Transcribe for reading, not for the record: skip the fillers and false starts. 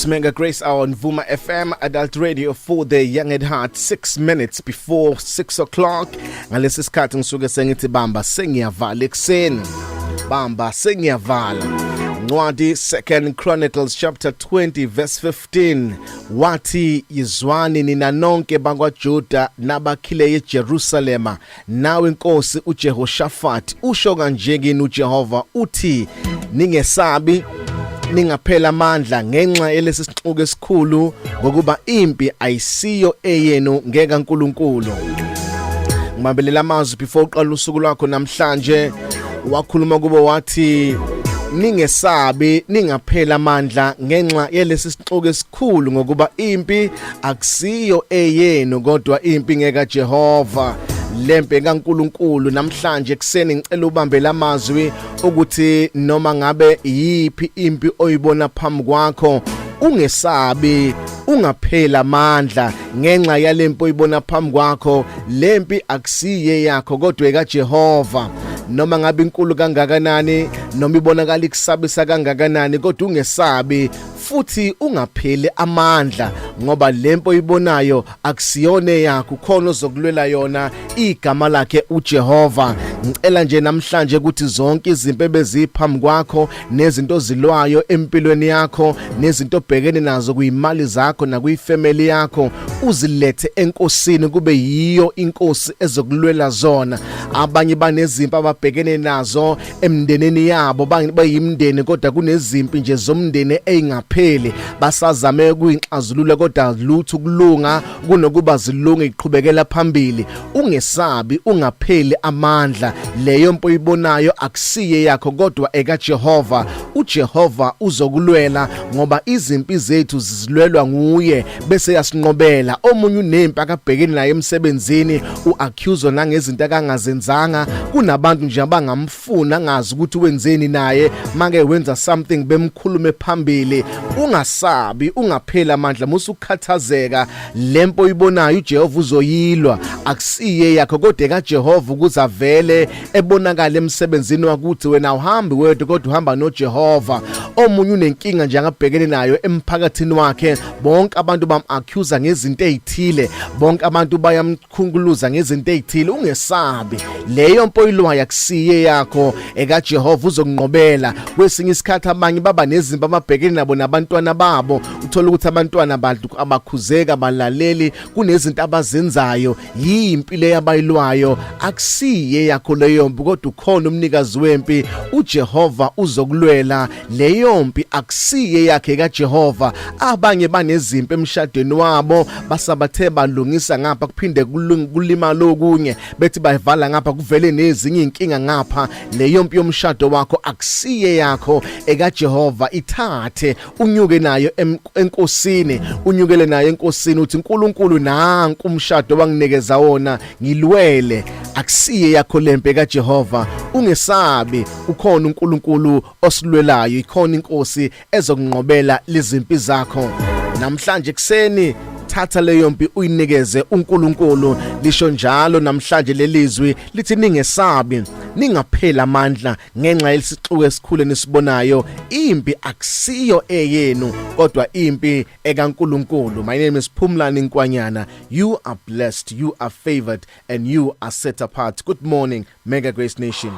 It's Mega Grace Hour on Vuma FM, Adult Radio for the Young at Heart. 6 minutes before 6 o'clock. Ngalesi sikhathi ngisuke sengithi bamba sengiyavala ekuseni. Bamba sengiyavala. Ncwadi Second Chronicles chapter 20 verse 15 wathi, "Yizwani nina nonke bakwaJuda nabakhile eJerusalema, nawe inkosi uJehoshaphat, usho kanje kini uJehova uthi, ningesabi, ningaphela amandla ngenxa yalesi sixuku esikhulu, ngokuba impi ayisiyo eyenu, ngekaNkulunkulu." Ngibambelela amazwi before uqala usuku lwakho namhlanje. Wakhuluma kubo wathi, "Ningesabi, ningaphela amandla ngenxa yalesi sixuku esikhulu, ngokuba impi akusiyo eyenu, kodwa impi ngekaJehova, lempe kaNkulunkulu." Namhlanje kuseni ngicela ubambe lamazwi ukuthi noma ngabe yipi impi oyibona phambi kwakho, ungesabi, ungaphela amandla ngenxa yalempi oyibona phambi kwakho. Lempi akusiye yakho, kodwa ekaJehova. Noma ngabe inkulu kangakanani, noma ibonakala ikusabisa kangakanani, kodwa ungesabi futhi ungapheli amandla, ngoba lempi oyibonayo akusiyona yakho, khona ozokulwela yona, igama lakhe uJehova. Ngicela nje namhlanje ukuthi zonke izimpi ebeziphambi kwakho nezinto ozilwayo empilweni yakho nezinto obhekene nazo kuyimali zakho nakuyifamily yakho, uzilethe enkosini, kube yiyo inkosi ezokulwela zona. Abanye banezimpi ababhekene nazo emndenini yabo, bayimndeni, kodwa kunezimpi nje zomndeni eyingapheli, basazame ukuyinxazulula kodwa lutho ukulunga. Kunokuba zilunge, iqhubekela phambili. Ungesabi, ungapheli amandla. Leyo mpi oyibonayo akusiye yakho, kodwa ekaJehova. uJehova uzokulwela, ngoba izimpi zethu zilwelwa nguye bese yasinqobela. Omunye unempi akabhekene naye emsebenzini, uaccuse nangezinto akangazenzanga. Kunabantu nje abangamfuna, angazi ukuthi wenzeni naye, make wenza something bemkhulume phambili. Ungasabi, ungaphela amandla, musukhathazeka. Lempi oyibonayo uJehova uzoyilwa, akusiye yakho kodwa kaJehova, ukuze avele ebonakala emsebenzini wakuthi wena uhambi wedwa, kodwa uhamba noJehova. Omunye unenkinga nje angabhekene nayo emphakathini wakhe, bonke abantu bam-accuse ngezinto ezithile, bonke abantu bayamkhunguluza ngezinto ezithile. Ungesabi, leyo mpi oyilwayo akusiye yakho, ekaJehova, uzokunqobela. Kwesinye isikhathi abanye baba nezimpi ababhekene nabo nabantwana babo, uthola ukuthi abantwana abakhuzeka, abalaleli, kunezinto abazenzayo, yimpi le abayilwayo. Akusiye yakho leyo mpi, kodwa ukhona umnikazi wempi, uJehova uzokulwela leyo mpi, akusiye yakhe, kaJehova. Abanye banezimpi emshadweni wabo, basabathe balungisa ngapha, kuphinde kulimala okunye, bethi bayivala ngapha, kuvele nezinye inkinga ngapha. Leyo mpi yomshado wakho akusiye yakho, ekaJehova. Ithathe unyuke nayo enkosini, unyukele nayo enkosini, uthi, "uNkulunkulu, nanku umshado wanginikeza wona, ngilwele." Akusiye yakho lempi, kaJehova. Ungesabi, ukhona uNkulunkulu osilwelayo, ikhona inkosi ezokunqobela lezimpi zakho. Namhlanje kuseni thatha leyo mpi uyinikeze uNkulunkulu. Lisho njalo namhlanje lelizwi, lithi, "Ningesabi, ningaphela amandla ngenxa yesixuku esikhulu nisibonayo. Impi akusiyo eyenu, kodwa impi ekaNkulunkulu." My name is Phumlani Nkwanyana. You are blessed, you are favored and you are set apart. Good morning, Mega Grace Nation.